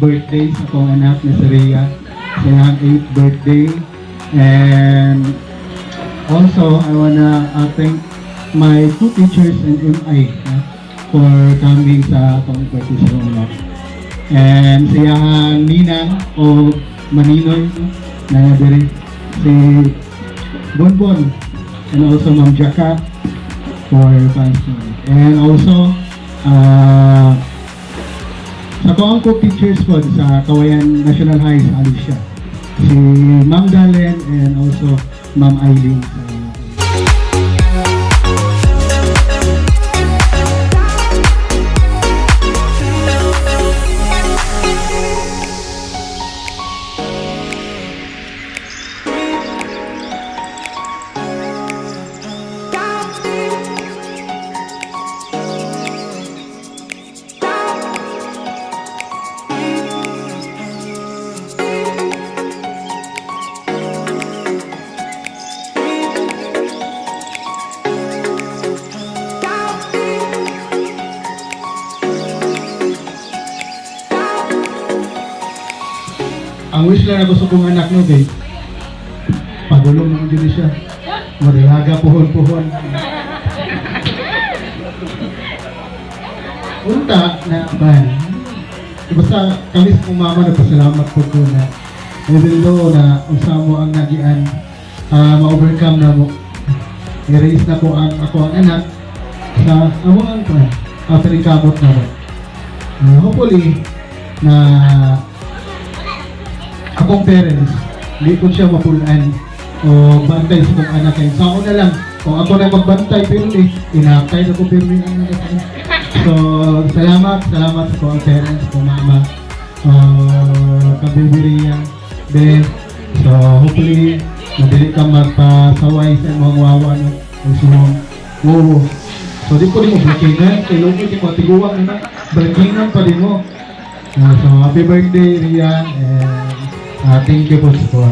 birthday sa akong anak na si Rhea, sa iyang 8th birthday. And also, I wanna thank my two teachers in MI for coming sa akong birthday sa akong anak. And sa iyang ninang o maninoy, no, na diri si Bonbon and also Ma'am Jaka for passing. And also, sa akong co-teachers po sa Kawayan National High sa Alicia, si Ma'am Dalen and also Ma'am Eileen sa. Ang wish lang ako sa kong anak, no, kay pagulong naman din siya. Madalaga puhon-puhon. Unta na ba? Basta kami sa kong mama, nagpasalamat po ko na even though na unsa mo ang nagian, ma-overcome na mo. I-raise na ko ang ako ang anak sa amo ang kuan after kamot na mo. Hopefully na akong parents, hindi ko siya mapulaan o bantay sa kong anak. Kay sa ako na lang, kung ako na magbantay, pirmi, inakay na ko pirmi ang anak ko. So, salamat, salamat sa akong parents, kong mama, kabibiriya, be. So, hopefully, madili ka magpasaway sa imong wawa, no? Ang sumong, oo. So, di ko din mo blockingan, kay lugi, di ko tiguang na, blockingan pa din mo. So, happy birthday, Rian, and thank you po sa kuha.